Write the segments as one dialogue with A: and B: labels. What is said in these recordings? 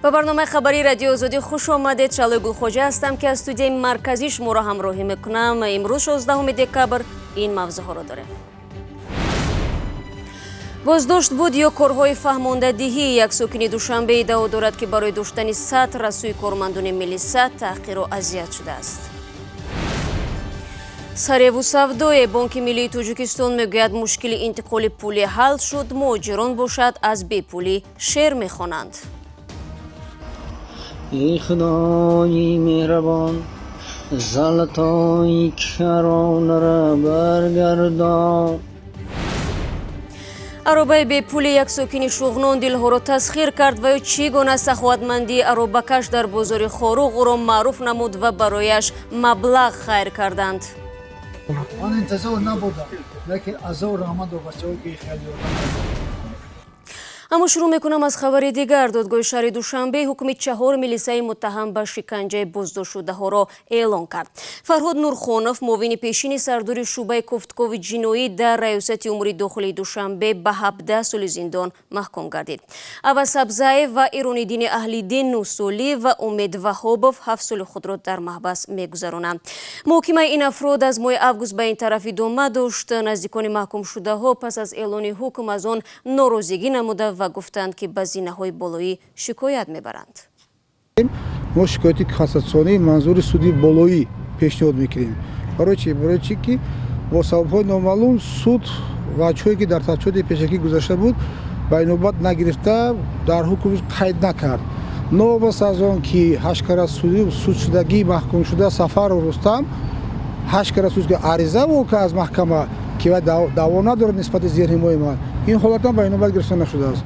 A: Ба барномаи хабарии Радиои Озодӣ хуш омадед. Шаҳлои Гулхоҷа ҳастам, ки аз студияи марказӣ шуморо ҳамроҳӣ мекунам. Имрӯз, 16 декабр, ин мавзӯъҳоро дорем: боздошт буд ё корҳои фаҳмондадиҳӣ? Як сокини Душанбе иддао дорад, ки барои доштани сатр аз сӯи кормандони милиса таҳқиру азият шудааст. Сареву савдое: Бонки миллии Тоҷикистон мегӯяд, мушкили интиқоли пулӣ ҳал шуд. Муҳоҷирон бошад, аз бепулӣ шеър мехонанд.
B: Эй Худои меҳрабон, золотои каронара баргардон.
A: Аробаи бепули як сокини Шуғнон дилҳоро тасхир кард ва ё чӣ гуна саховатмандии аробакаш дар бозори Хоруғ ӯро маъруф намуд ва барояш маблағ хайр карданд.
C: Ман интизор набудам, лекин азор раҳмат ба бачаҳо, ки хеле ёрдам.
A: Аммо шурӯъ мекунам аз хабари дигар. Додгоҳи шаҳри Душанбе ҳукми чаҳор милисаи муттаҳам ба шиканҷаи боздоштшудаҳоро эълон кард. Фарҳод Нурхонов, муовини пешини сардори шӯъбаи кофтукови ҷиноӣ дар Раёсати умури дохилии Душанбе, ба 17 соли зиндон маҳкум гардид. Аваз Сабзаев ва Ирониддини Аҳлиддин 9 солӣ ва Умед Ваҳобов 7 соли худро дар маҳбас мегузаронанд. Муҳокимаи ин афрод аз моҳи август ба ин тараф идома дошт. Наздикони маҳкумшудаҳо пас аз эълони ҳукм аз он норозигӣ намуда ва гуфтанд, ки ба зинаҳои болоӣ шикоят мебаранд.
C: Мо шикояти кассатсионӣ манзури суди болоӣ пешниҳод мекунем. Барои чи? Барои чи ки бо сабабҳои номаълум суд ваҷҳое, ки дар тафтишоти пешакӣ гузашта буд, ба инобат нагирифта, дар ҳукм қайд накард. Новобаста аз он ки ҳашт кара судшудагии маҳкумшуда Сафаров Рустам ҳашт кара суд ариза во аз маҳкама, ки вай даъво надорад нисбати зерҳимои ман, ин ҳолатам ба инобат гирифта нашудааст.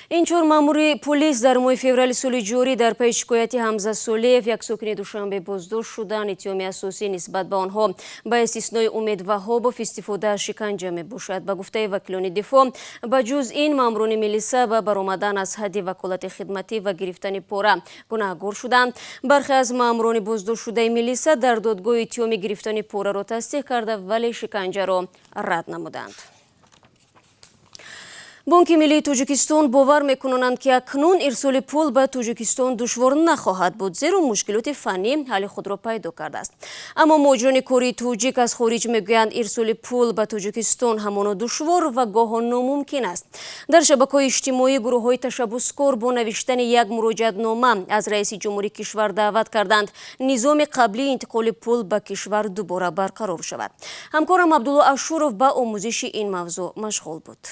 A: Ин чор маъмури полис дар моҳи феврали соли ҷорӣ дар пайи шикояти Ҳамза Солиев, як сокини Душанбе, боздошт шуданд. Иттиҳоми асосӣ нисбат ба онҳо, ба истиснои Умед Ваҳобов, истифода аз шиканҷа мебошад. Ба гуфтаи вакилони дифоъ, ба ҷуз ин, маъмурони милиса ба баромадан аз ҳадди ваколати хидматӣ ва гирифтани пора гунаҳгор шуданд. Бархе аз маъмурони боздоштшудаи милиса дар додгоҳи иттиҳоми гирифтани пораро тасдиқ карда, вале шиканҷаро рад намуданд. Бонки миллии Тоҷикистон бовар мекунонанд, ки акнун ирсоли пул ба Тоҷикистон душвор нахоҳад буд, зеро мушкилоти фаннӣ ҳалли худро пайдо кардааст. Аммо муҳоҷирони кории тоҷик аз хориҷ мегӯянд, ирсоли пул ба Тоҷикистон ҳамоно душвор ва гоҳо номумкин аст. Дар шабакаҳои иҷтимоӣ гурӯҳҳои ташаббускор бо навиштани як муроҷиатнома аз раиси ҷумҳури кишвар даъват карданд, низоми қаблии интиқоли пул ба кишвар дубора барқарор шавад. Ҳамкорам Абдулло Ашуров ба омӯзиши ин мавзӯъ машғул буд.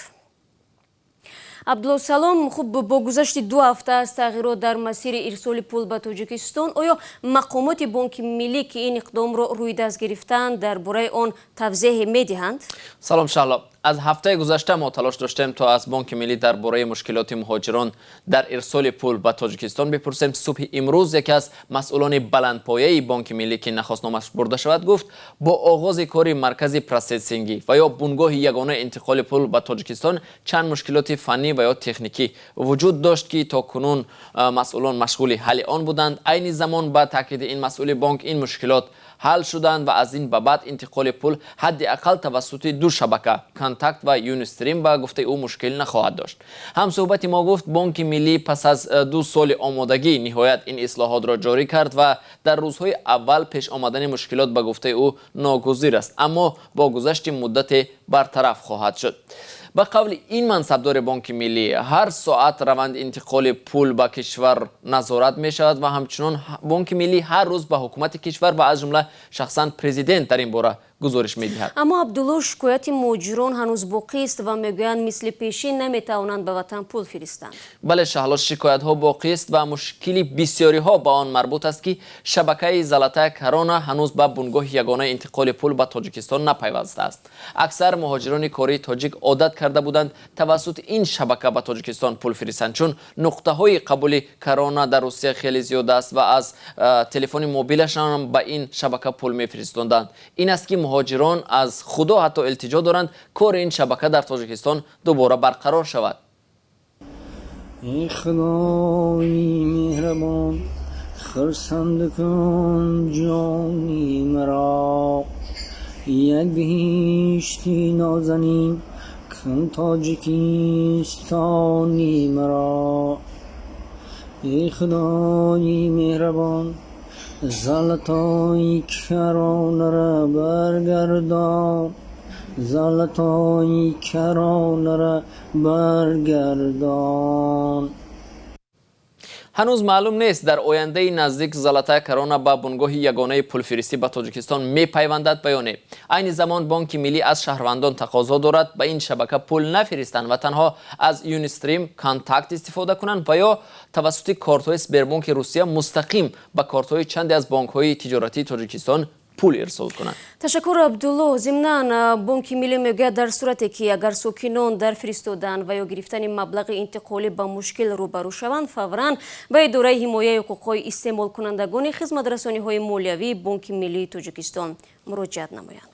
A: Абдулло, салом. Хуб, бо гузашти 2 ҳафта аз тағйирот дар масири ирсоли пул ба Тоҷикистон, оё мақомоти Бонки миллӣ, ки ин иқдомро рӯи даст гирифтаанд, дар бораи он тавзеҳе медиҳанд?
D: Салом, Шаҳло. Аз ҳафтаи гузашта мо талош доштем, то аз Бонки миллӣ дар бораи мушкилоти муҳоҷирон дар ирсоли пул ба Тоҷикистон бипурсем. Субҳи имрӯз яке аз масъулони баландпояи Бонки миллӣ, ки нахост номаш бурда шавад, гуфт, бо оғози кори маркази процессингӣ ва ё бунгоҳи ягонаи интиқоли пул ба Тоҷикистон чанд мушкилоти фаннӣ ва ё техникӣ вуҷуд дошт, ки то кунун масъулон машғули ҳалли он буданд. Айни замон, ба таъкиди ин масъули бонк, ин мушкилот ҳал шуданд ва аз ин ба баъд интиқоли пул ҳадди ақал тавассути ду шабака, Контакт ва Юнистрим, ба гуфтаи ӯ, мушкил нахоҳад дошт. Ҳамсӯҳбати мо гуфт, Бонки миллӣ пас аз 2 соли омодагӣ ниҳоят ин ислоҳотро ҷорӣ кард ва дар рӯзҳои аввал пеш омадани мушкилот, ба гуфтаи ӯ, ногузир аст, аммо бо гузашти муддате бартараф хоҳад шуд. Ба қавли ин мансабдори Бонки миллӣ, ҳар соат раванди интиқоли пул ба кишвар назорат мешавад ва ҳамчунон Бонки миллӣ ҳар рӯз ба ҳукумати кишвар ва аз ҷумла шахсан президент дар ин бора гузориш медиҳад.
A: Аммо, Абдулло, шикояти муҳоҷирон ҳанӯз боқист ва мегӯянд, мисли пешин наметавонанд ба ватан пул фиристанд.
D: Бале, Шаҳло, шикоятҳо боқист ва мушкили бисёриҳо ба он марбут аст, ки шабакаи Золотая Корона ҳанӯз ба бунгоҳи ягонаи интиқоли пул ба Тоҷикистон напайвастааст. Аксар муҳоҷирони кории тоҷик одат карда буданд тавассути ин шабака ба Тоҷикистон пул фиристанд, чун нуқтаҳои қабули корона дар Русия хеле зиёд аст ва аз телефони мобилашон ба ин шабака пул мефиристонданд. Ин аст ки муҳоҷирон аз Худо ҳатто илтиҷо доранд, кори ин шабака дар Тоҷикистон дубора барқарор шавад.
B: Эй Худои меҳрабон, хурсанд кун ҷони маро, як биҳишти нозанин кун Тоҷикистони маро. Эй Худои меҳрабон, Золотой коронара баргардон, Золотой коронара баргардон.
D: Ҳанӯз маълум нест, дар ояндаи наздик Золотая Корона ба бунгоҳи ягонаи пулфиристӣ ба Тоҷикистон мепайвандад ва ё не. Айни замон Бонки Миллӣ аз шаҳрвандон тақозо дорад, ба ин шабака пул нафиристанд ва танҳо аз Юнистрим Контакт истифода кунанд ва ё тавассути кортҳои Сбербонки Русия мустақим ба кортҳои чанде аз бонкҳои тиҷоратии Тоҷикистон пул ирсол кунанд.
A: Ташаккур, Абдулло. Зимнан, Бонки Миллӣ мегӯяд, дар сурате ки агар сокинон дар фиристодан ва ё гирифтани маблағи интиқолӣ ба мушкил рӯбарӯ шаванд, фавран ба Идораи ҳимояи ҳуқуқҳои истеъмолкунандагони хизматрасониҳои молиявии Бонки Миллии Тоҷикистон муроҷиат намоянд.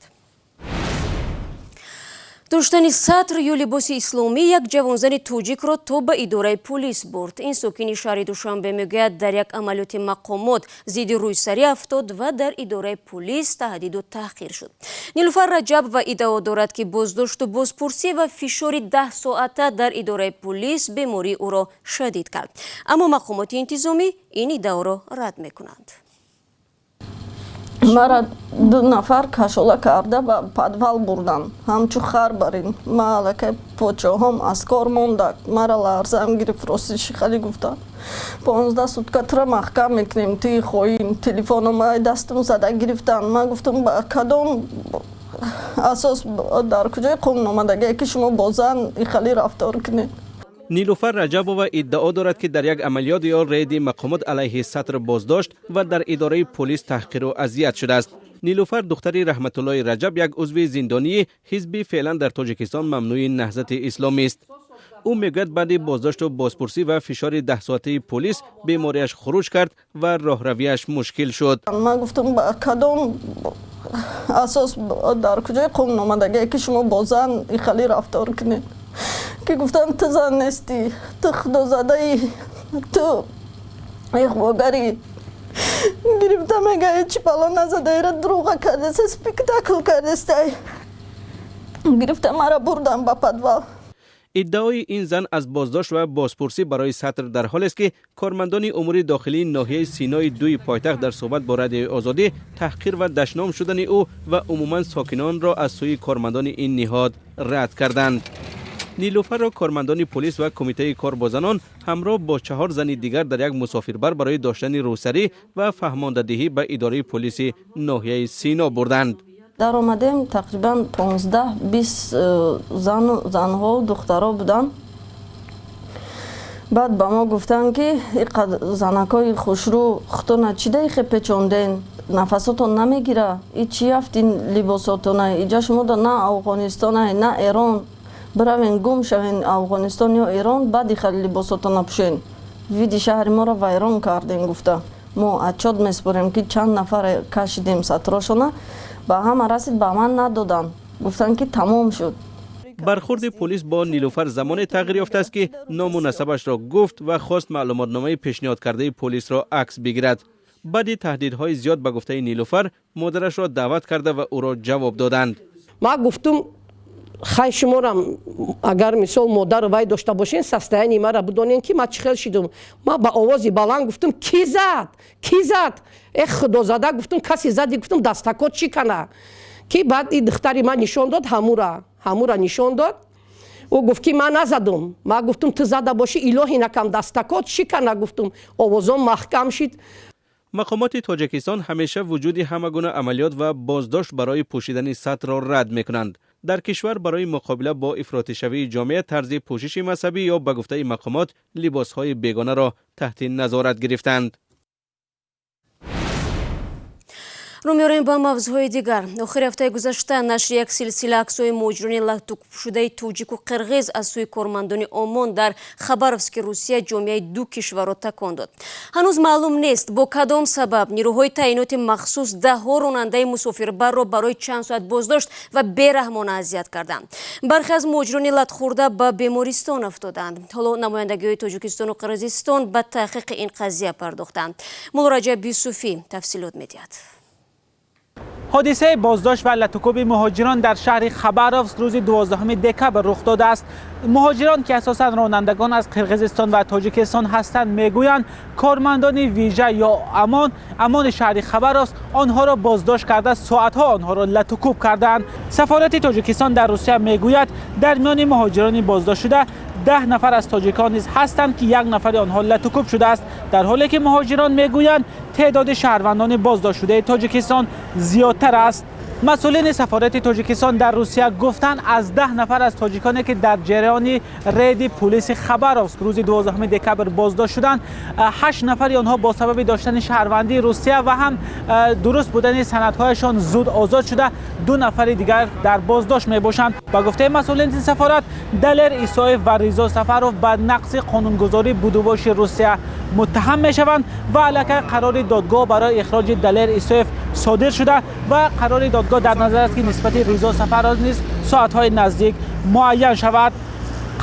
A: Доштани сатр ё либоси исломӣ як ҷавонзани тоҷикро то ба идораи пулис бурд. Ин сокини шаҳри Душанбе мегӯяд, дар як амалиёти мақомот зидди рӯйсарӣ афтод ва дар идораи пулис таҳдиду таҳқир шуд. Нилуфар Раҷабова иддао дорад, ки боздошту бозпурсӣ ва фишори 10 соата дар идораи пулис бемории ӯро шадид кард, аммо мақомоти интизомӣ ин иддаоро рад мекунанд.
E: Мара ду нафар кашола карда ба подвал бурдан, ҳамчу хар барин. Ма аллакай почоҳом аз кор монда, мара ларзам гирифт. Ростиши хали гуфтам, 15 сутка тура маҳкам мекунем, ту хоин. Телефоном ай дастам зада гирифтан. Ман гуфтам, ба кадом асос, дар куҷои қонун омадагие, ки шумо бо зан ихали рафтор кунед?
F: Нилуфар Раҷабова иддао дорад, ки дар як амалиёт ё рейди мақомот алайҳи сатр боздошт ва дар идораи полис таҳқиру азият шудааст. Нилуфар духтари Раҳматуллои Раҷаб, як узви зиндонии ҳизби феълан дар Тоҷикистон мамнӯи Наҳзати Исломист. Ӯ мегӯяд, баъди боздошту бозпурсӣ ва фишори 10-соатаи полис бемориаш хуруҷ кард ва роҳравиаш мушкил шуд.
E: Ман гуфтам, ба кадом асос, дар куҷои қонун омадагие, ки шумо бо зан ихали рафтор кунед? Ки гуфтам, ту зан нестӣ, ту худозадаӣ, ту иғвогарӣ. Гирифта мега, чӣ бало назадаира, дурӯға кардеса, спектакл кардестай. Гирифта мара бурдан ба подвал.
F: Иддаои ин зан аз боздошт ва бозпурсӣ барои сатр дар ҳолест, ки кормандони умури дохилии ноҳияи Синои дуи пойтахт дар суҳбат бо Радиои Озодӣ таҳқир ва дашном шудани ӯ ва умуман сокинонро аз сӯи кормандони ин ниҳод рад карданд. Нилуфарро кормандони полис ва Кумитаи кор бо занон ҳамроҳ бо чаҳор зани дигар дар як мусофирбар барои доштани рӯсарӣ ва фаҳмондадиҳӣ ба идораи полиси ноҳияи Сино бурданд.
E: Даромадем, тақрибан 15-20 зану занҳо, духтаро буданд. Баъд ба мо гуфтанд, ки занакҳои хушрӯ, худтона чӣ даихе печонден, нафасотон намегира, и чӣ афтин либосотона, иҷа шумода на Афғонистона, на Эрон, биравен гум шавен Афғонистон ё Эрон, баъд ихали либосотона пӯшен, види шаҳри моро вайрон кардем, гуфта. Мо отчёт меспорем, ки чанд нафар кашидем сатрошона. Ба ҳама расид, ба ман надоданд, гуфтанд, ки тамом шуд.
F: Бархурди полис бо Нилуфар замоне тағйир ёфтааст, ки ному насабашро гуфт ва хост маълумотномаи пешниҳодкардаи полисро акс бигирад. Баъди таҳдидҳои зиёд, ба гуфтаи Нилуфар, модарашро даъват карда ва ӯро ҷавоб доданд.
G: Ман гуфтум, хай, шуморам агар мисол модару вай дошта бошен, состояние мара бидонен, ки ман чӣ хел шидум. Ман ба овози баланд гуфтум, ки зад, ки зад, э худозада, гуфтум, касе зади, гуфтум, дастакот чӣ кана. Ки баъд и духтари ман нишон дод, ҳамура нишон дод. Ӯ гуфт, ки ман назадум. Ман гуфтум, ту зада бошӣ, илоҳи накам, дастакот чӣ кана, гуфтум. Овозон маҳкам шид.
F: Мақомоти Тоҷикистон ҳамеша вуҷуди ҳама гуна амалиёт ва боздошт барои пӯшидани сатрро рад мекунанд. Дар кишвар барои муқобила бо ифротишавии ҷомеа тарзи пӯшиши мазҳабӣ ё ба гуфтаи мақомот либосҳои бегонаро таҳти назорат гирифтанд.
A: Рӯ меорем ба мавзӯъҳои дигар. Охири ҳафтаи гузашта нашри як силсила аксҳои муҳоҷирони латукшудаи тоҷику қирғиз аз сӯи кормандони ОМОН дар Хабаровски Русия ҷомеаи ду кишварро такон дод. Ҳанӯз маълум нест, бо кадом сабаб нирӯҳои таъиноти махсус даҳҳо ронандаи мусофирбарро барои чанд соат боздошт ва бераҳмона азият карданд. Бархе аз муҳоҷирони латхӯрда ба бемористон афтоданд. Ҳоло намояндагиҳои Тоҷикистону Қирғизистон ба таҳқиқи ин қазия пардохтанд. Муллораҷаб Юсуфӣ тафсилот медиҳад.
H: Ҳодисаи боздошт ва латукӯби муҳоҷирон дар шаҳри Хабаровск рӯзи 12 декабр рух додааст. Муҳоҷирон, ки асосан ронандагон аз Қирғизистон ва Тоҷикистон ҳастанд, мегӯянд, кормандони вижа ё ОМОНи шаҳри Хабаровск онҳоро боздошт карда, соатҳо онҳоро латукӯб кардаанд. Сафорати Тоҷикистон дар Русия мегӯяд, дар миёни муҳоҷирони боздоштшуда 10 нафар аз тоҷикон низ ҳастанд, ки як нафари онҳо латукӯб шудааст, дар ҳоле ки муҳоҷирон мегӯянд, теъдоди шаҳрвандони боздоштшудаи Тоҷикистон зиёдтар аст. Масъулини сафорати Тоҷикистон дар Русия гуфтанд, аз 10 нафар аз тоҷиконе, ки дар ҷараёни рейди пулиси Хабаровск рӯзи 12 декабр боздошт шуданд, ҳашт нафари онҳо бо сабаби доштани шаҳрвандии Русия ва ҳам дуруст будани санадҳояшон зуд озод шуда, ду нафари дигар дар боздошт мебошанд. Ба гуфтаи масъулини сафорат, Далер Исоев ва Ризо Сафаров ба нақзи қонунгузории будубоши Русия муттаҳам мешаванд ва аллакай қарори додгоҳ барои ихроҷи Далер Исоев содир шуда ва қарори додгоҳ дар назар аст, ки нисбати Ризо Сафаров низ соатҳои наздик муайян шавад.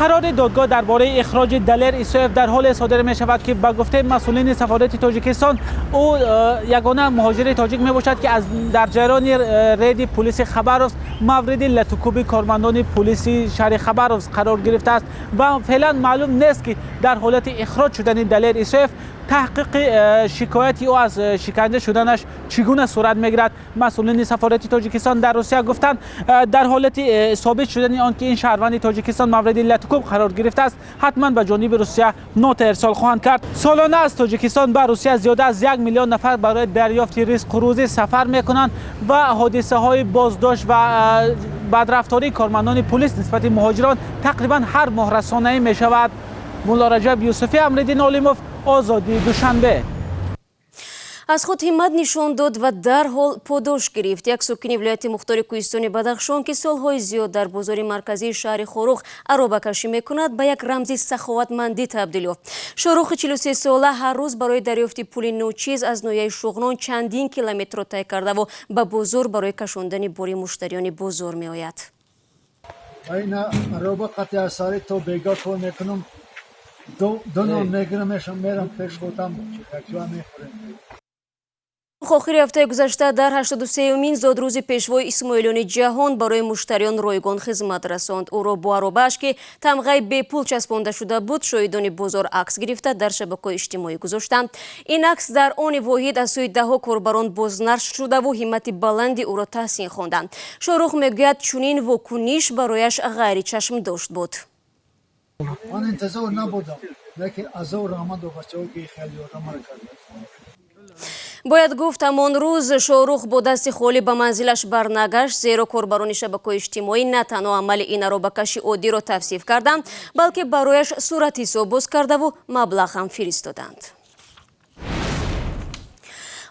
H: Қарори додгоҳ дар бораи ихроҷи Далер Исоев дар ҳоле содир мешавад, ки ба гуфтаи масъулини сафорати Тоҷикистон, ӯ ягона муҳоҷири тоҷик мебошад, ки дар ҷараёни рейди пулиси Хабаровск мавриди латукӯби кормандони пулиси шаҳри Хабаровск қарор гирифтааст ва феълан маълум нест, ки дар ҳолати ихроҷ шудани Далер Исоев таҳқиқи шикояти ӯ аз шиканҷа шуданаш чӣ гуна сурат мегирад. Масъулини сафорати Тоҷикистон дар Русия гуфтанд, дар ҳолати собит шудани он ки ин шаҳрванди Тоҷикистон мавриди латукӯб қарор гирифтааст, ҳатман ба ҷониби Русия нота ирсол хоҳанд кард. Солона аз Тоҷикистон ба Русия зиёда аз 1 миллион нафар барои дарёфти ризқу рӯзӣ сафар мекунанд ва ҳодисаҳои боздошт ва бадрафтории кормандони пулис нисбати муҳоҷирон тақрибан ҳар моҳ расонаӣ мешавад. Муллораҷаб Юсуфӣ, Амриддин Олимов, Озодӣ, Душанбе.
A: Аз худ ҳиммат нишон дод ва дарҳол подош гирифт. Як сокини вилояти мухтори кӯҳистони Бадахшон, ки солҳои зиёд дар бозори марказии шаҳри Хоруғ аробакашӣ мекунад, ба як рамзи саховатмандӣ табдил ёфт. Шоҳрухи 43сола ҳар рӯз барои дарёфти пули ночиз аз ноҳияи Шуғнон чандин километрро тай кардаву ба бозор барои кашондани бори муштариёни бозор меояд.
I: Ина ароба қати асари то бега кор мекунам, ду нон мегирам, мерам пеш худам, якҷоя мехӯрем.
A: Охири ҳафтаи гузашта дар 83-юмин зодрӯзи пешвои исмоилёни ҷаҳон барои муштариён ройгон хизмат расонд. Ӯро бо аробааш, ки тамғаи бепул часпонда шуда буд, шоҳидони бозор акс гирифта, дар шабакаҳои иҷтимоӣ гузоштанд. Ин акс дар они воҳид аз сӯи даҳҳо корбарон бознашр шудаву ҳиммати баланди ӯро таҳсин хонданд. Шоҳрух мегӯяд, чунин вокуниш барояш ғайричашмдошт буд.
I: Ман интизор набудам, лекин азор раҳмат ба бачаҳо, ки хеле ёрдамара карданд.
A: Бояд гуфт, ҳамон рӯз Шоҳрух бо дасти холӣ ба манзилаш барнагашт, зеро корбарони шабакаҳои иҷтимоӣ на танҳо амали ин аробакаши оддиро тавсиф карданд, балки барояш суратҳисоб боз кардаву маблағ ҳам фиристоданд.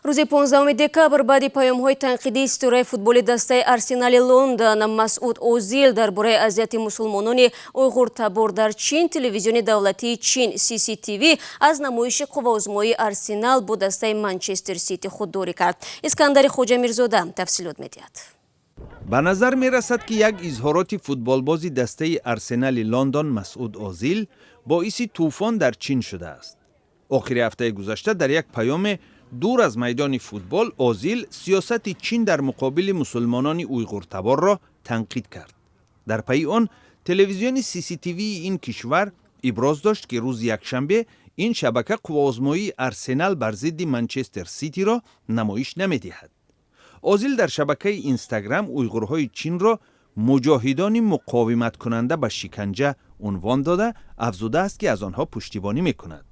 A: Рӯзи 15 декабр, баъди паёмҳои танқидии ситораи футболи дастаи Арсенали Лондон Масуд Озил дар бораи азияти мусулмонони уйғуртабор дар Чин, телевизиони давлатии Чин CCTV аз намоиши қувваозмоии Арсенал бо дастаи Манчестер Сити худдорӣ кард. Искандари Хоҷамирзода тафсилот медиҳад.
J: Ба назар мерасад, ки як изҳороти футболбози дастаи Арсенали Лондон Масуд Озил боиси тӯфон дар Чин шудааст. Охири ҳафтаи гузашта дар як паёме дур аз майдони футбол Озил сиёсати Чин дар муқобили мусулмонони уйғуртаборро танқид кард. Дар пайи он телевизиони CCTV ин кишвар иброз дошт, ки рӯзи якшанбе ин шабака қувваозмоии Арсенал бар зидди Манчестер Ситиро намоиш намедиҳад. Озил дар шабакаи Инстаграм уйғурҳои Чинро муҷоҳидони муқовиматкунанда ба шиканҷа унвон дода, афзудааст, ки аз онҳо пуштибонӣ мекунад.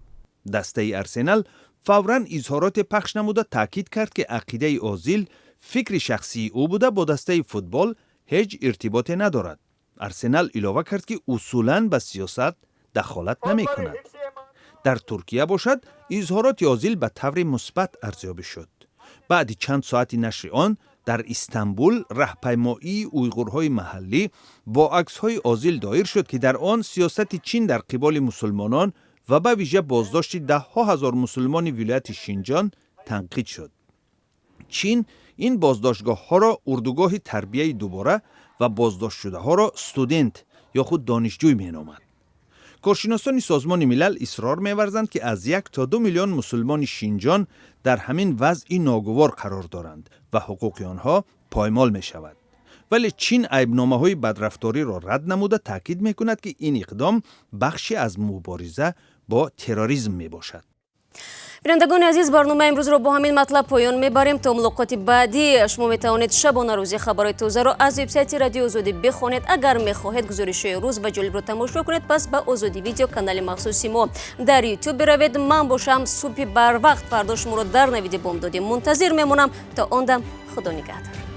J: Дастаи Арсенал фавран изҳороте пахш намуда, таъкид кард, ки ақидаи Озил фикри шахсии ӯ буда, бо дастаи футбол ҳеҷ иртиботе надорад. Арсенал илова кард, ки усулан ба сиёсат дахолат намекунад. Дар Туркия бошад, изҳороти Озил ба таври мусбат арзёбӣ шуд. Баъди чанд соати нашри он дар Истанбул раҳпаймоии уйғурҳои маҳаллӣ бо аксҳои Озил доир шуд, ки дар он сиёсати Чин дар қиболи мусулмонон ва ба вижа боздошти даҳҳо ҳазор мусулмони вилояти Шинҷон танқид шуд. Чин ин боздоштгоҳҳоро урдугоҳи тарбияи дубора ва боздоштшудаҳоро студент ё худ донишҷӯй меномад. Коршиносони Созмони Милал исрор меварзанд, ки аз 1 то 2 миллион мусулмони Шинҷон дар ҳамин вазъи ногувор қарор доранд ва ҳуқуқи онҳо поймол мешавад. Вале Чин айбномаҳои бадрафториро рад намуда, таъкид мекунад, ки ин иқдом бахше аз мубориза бо терроризм мебошад.
A: Бинандагони азиз, барномаи имрӯзро бо ҳамин матлаб поён мебарем. То мулоқоти баъдӣ шумо метавонед шабонарӯзӣ хабарҳои тозаро аз вебсайти Радиои Озодӣ бихонед. Агар мехоҳед гузоришҳои рӯз ва ҷолибро тамошо кунед, пас ба Озодӣ Видео, канали махсуси мо дар Ютуб, биравед. Ман бошам, субҳи барвақт фардо шуморо дар Навиди Бомдодӣ мунтазир мемонам. То он дам худо нигаҳдор.